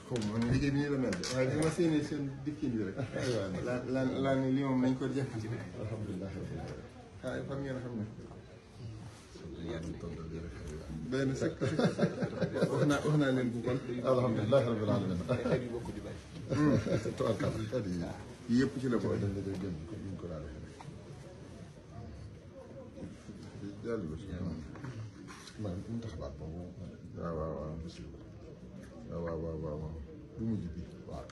xaw ma ne liggéey bi ñu la mel de waaye bi ma séenee seen dikkin bi rek. laa ne lii moom nañ ko jëf ci. alhamdulilah waaye fan ngeen xam ne. benn sëkk wax naa leen bu kon. alhamdulilah rabbil alamin. tubaarkalla yëpp ci la boole. waaw bu mujj bi waaw.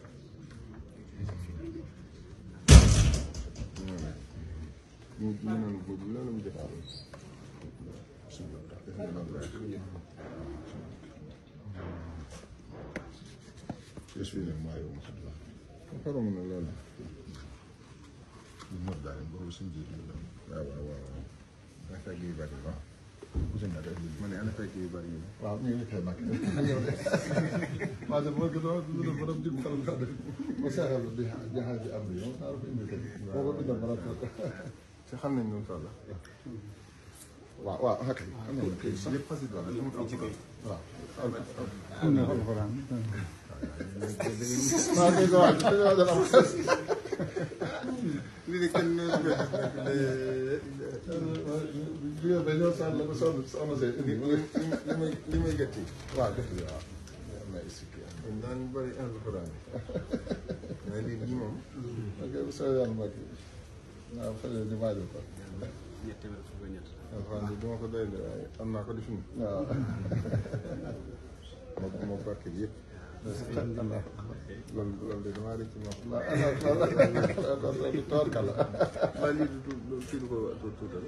ñu noonu boobu loolu mu def xarum na loolu ñu mot daal boobu suñ jiit waaw ana fekk yu bari waaw ma ne ana fekk yu bari yi waaw ñu ngi koy nag waaye boo gënoo du borom dig faram ka def mo seexal bi jaxal bi am bi yow naa ko indi tey boo ko bindal bara ci xam nañ noonu toll waaw ok am na kay yëpp xasi doon mu am ci kay waaw am na alxuraan waaw kay ko wax dañoo am xas li kenn dañoo sànni la ko soxna see indi li may gëtti waaw def li waaw am na istikki am daan bëri alxuraan mais lii moom ok bu soobee yàlla mag waaw fële ñu waajal ko alxuraan bi duma ko doy de waaye am naa ko di fi moo barke bi yëpp loolu de damaa rëcc moom toor kala lii du kii du ko tuutal